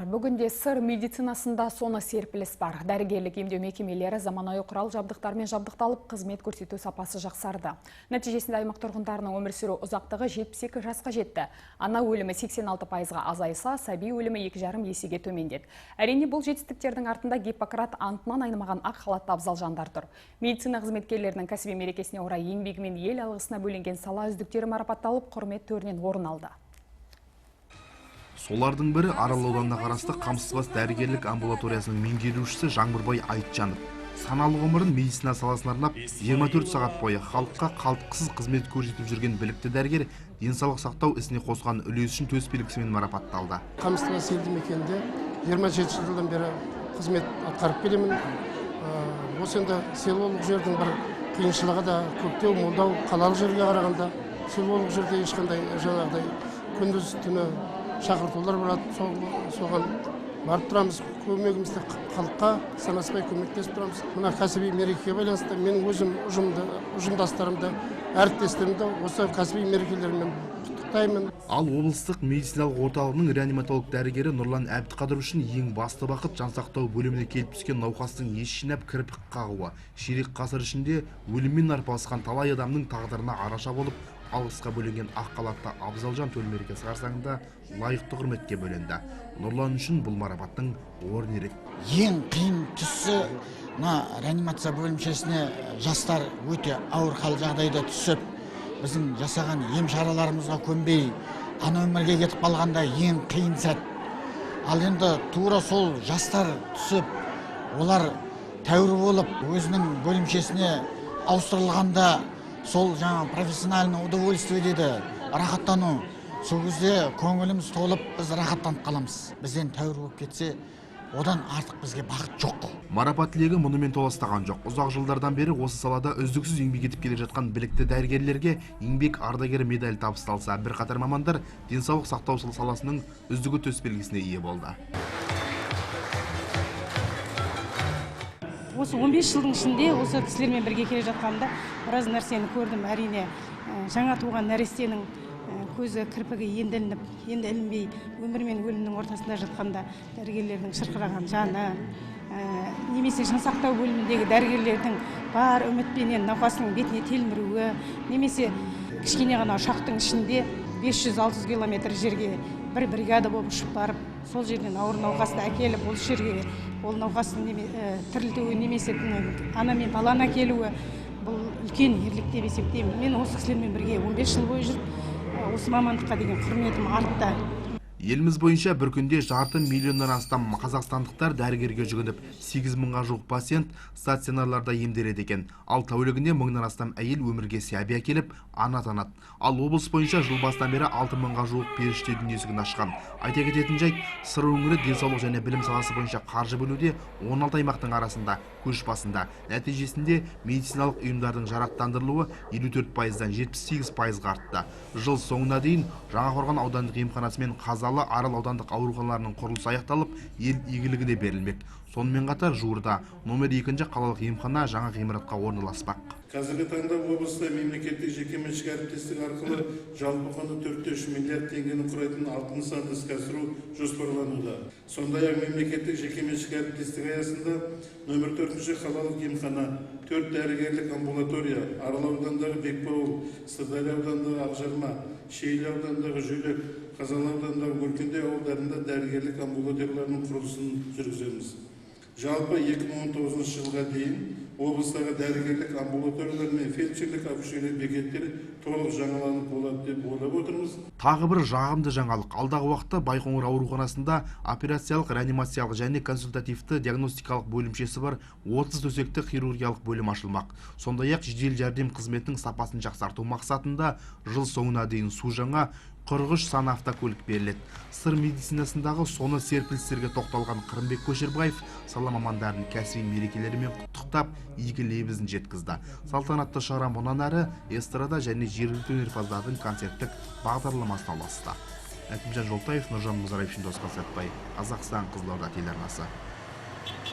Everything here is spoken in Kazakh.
Бүгінде Сыр медицинасында соны серпіліс бар. Дәрігерлік емдеу мекемелері заманауи құрал жабдықтармен жабдықталып, қызмет көрсету сапасы жақсарды. Нәтижесінде аймақ тұрғындарының өмір сүру ұзақтығы 72 жасқа жетті. Ана өлімі 86%-ға азайса, сәби өлімі 2,5 есеге төмендеді. Әрине, бұл жетістіктердің артында Гиппократ антынан айнымаған ақ халатты абзал жандар тұр. Медицина қызметкерлерінің кәсіби мерекесіне орай еңбегімен ел алғысына бөленген сала үздіктері марапатталып, құрмет төрінен орын алды. Солардың бірі Арал ауданына қарасты Қамысбас дәрігерлік амбулаториясының меңгерушісі Жаңбырбай Айтжанов. Саналы ғұмырын медицина саласына арнап, 24 сағат бойы халыққа қалтқысыз қызмет көрсетіп жүрген білікті дәрігер денсаулық сақтау ісіне қосқан үлесі үшін төс белгісімен марапатталды. Қамысбас елді мекенінде 27 жылдан бері қызмет атқарып келемін. Осы енді селолық жердің бір қиыншылығы да көктеу, молдау, қалалық жерге қарағанда селолық жерде ешқандай жаңағыдай күндіз түні шақыртулар болады, соған барып тұрамыз, көмегімізді халыққа санаспай көмектесіп тұрамыз. Мына кәсіби мерекеге байланысты менің өзім ұжымдастарымды, әріптестерімді осы кәсіби мерекелермен құттықтаймын. Ал облыстық медициналық орталығының реаниматолог дәрігері Нұрлан Әбдіқадыров үшін ең басты бақыт жансақтау бөліміне келіп түскен науқастың ес жинап кірпік қағуы. Ширек ғасыр ішінде өліммен арпалысқан талай адамның тағдырына араша болып, алғысқа бөленген ақ халатты абзал жан төл мерекесі қарсаңында лайықты құрметке бөленді. Нұрлан үшін бұл марапаттың орны ерек. Ең қиын тұсы мына реанимация бөлімшесіне жастар өте ауыр хал жағдайда түсіп, біздің жасаған ем шараларымызға көнбей, ана өмірге кетіп қалғанда ең қиын сәт. Ал енді тура сол жастар түсіп, олар тәуір болып өзінің бөлімшесіне ауыстырылғанда сол жаңа профессиональное удовольствие дейді, рахаттану. Сол кезде көңіліміз толып, біз рахаттанып қаламыз. Бізден тәуір болып кетсе, одан артық бізге бақыт жоқ. Марапат тілегі мұнымен толастаған жоқ. Ұзақ жылдардан бері осы салада үздіксіз еңбек етіп келе жатқан білікті дәрігерлерге еңбек ардагері медалі табысталса, бірқатар мамандар денсаулық сақтау саласының үздігі төс белгісіне ие болды. Осы 15 жылдың ішінде осы кісілермен бірге келе жатқанымда біраз нәрсені көрдім. Әрине, жаңа туған нәрестенің көзі кірпігі енді ілініп, енді ілінбей, өмір мен өлімнің ортасында жатқанда дәрігерлердің шырқыраған жаны, немесе жансақтау бөліміндегі дәрігерлердің бар үмітпенен науқастың бетіне телміруі, немесе кішкене ғана ұшақтың ішінде 500-600 километр жерге бір бригада болып ұшып барып, сол жерден ауыр науқасты әкеліп, ол жерге ол науқастың тірілтуі немесе ана мен баланы әкелуі, бұл үлкен ерлік деп есептеймін. Мен осы кісілермен бірге 15 жыл бойы жүріп, осы мамандыққа деген құрметім артты. Еліміз бойынша бір күнде жарты миллионнан астам қазақстандықтар дәрігерге жүгініп, 8 мыңға жуық пациент стационарларда емделеді екен. Ал тәулігіне мыңнан астам әйел өмірге сәби әкеліп, ана атанады. Ал облыс бойынша жыл басынан бері 6 мыңға жуық періште дүние есігін ашқан. Айта кететін жайт, Сыр өңірі денсаулық және білім саласы бойынша қаржы бөлуде 16 аймақтың арасында көш басында. Нәтижесінде медициналық ұйымдардың жарақтандырылуы 54%-дан 78%-ға артты. Жыл соңына дейін Жаңақорған аудандық емханасы мен Қазалы Арал аудандық ауруханаларының құрылысы аяқталып, ел игілігіне берілмек. Сонымен қатар жуырда номер 2 қалалық емхана жаңа ғимаратқа орналаспақ. Қазіргі таңда облыста мемлекеттік жекеменшік әріптестік арқылы жалпы құны 4,3 миллиард теңгені құрайтын 6 нысанды іске асыру жоспарлануда. Сондай-ақ мемлекеттік жекеменшік әріптестік аясында номер 4 қалалық емхана, 4 дәрігерлік амбулатория, Арал ауданындағы Бекбауыл, Сырдария ауданындағы Ақжарма, Шиелі ауданындағы Жөлек, Қазалы ауданындағы Өркендей ауылдарында дәрігерлік амбулаторияларының құрылысын жүргіземіз. Жалпы 2019 жылға дейін облыстағы дәрігерлік амбулаториялар мен фельдшерлік акушерлік бекеттер толық жаңаланып болады деп ойлап отырмыз. Тағы бір жағымды жаңалық. Алдағы уақытта Байқоңыр ауруханасында операциялық, реанимациялық және консультативті диагностикалық бөлімшесі бар 30 төсекті хирургиялық бөлім ашылмақ. Сондай-ақ жедел жәрдем қызметінің сапасын жақсарту мақсатында жыл соңына дейін су жаңа 43 саны автокөлік беріледі. Сыр медицинасындағы соны серпілістерге тоқталған Қырымбек Көшербаев сала мамандарын кәсіби мерекелерімен құттықтап, игі лебізін жеткізді. Салтанатты шара мұнан әрі эстрада және жергілікті өнерпаздардың концерттік бағдарламасына ұласты. Әкімжан Жолтаев, Нұржан Мұзараев, Досқан Сәтбай, Қазақстан, Қызылорда телеарнасы.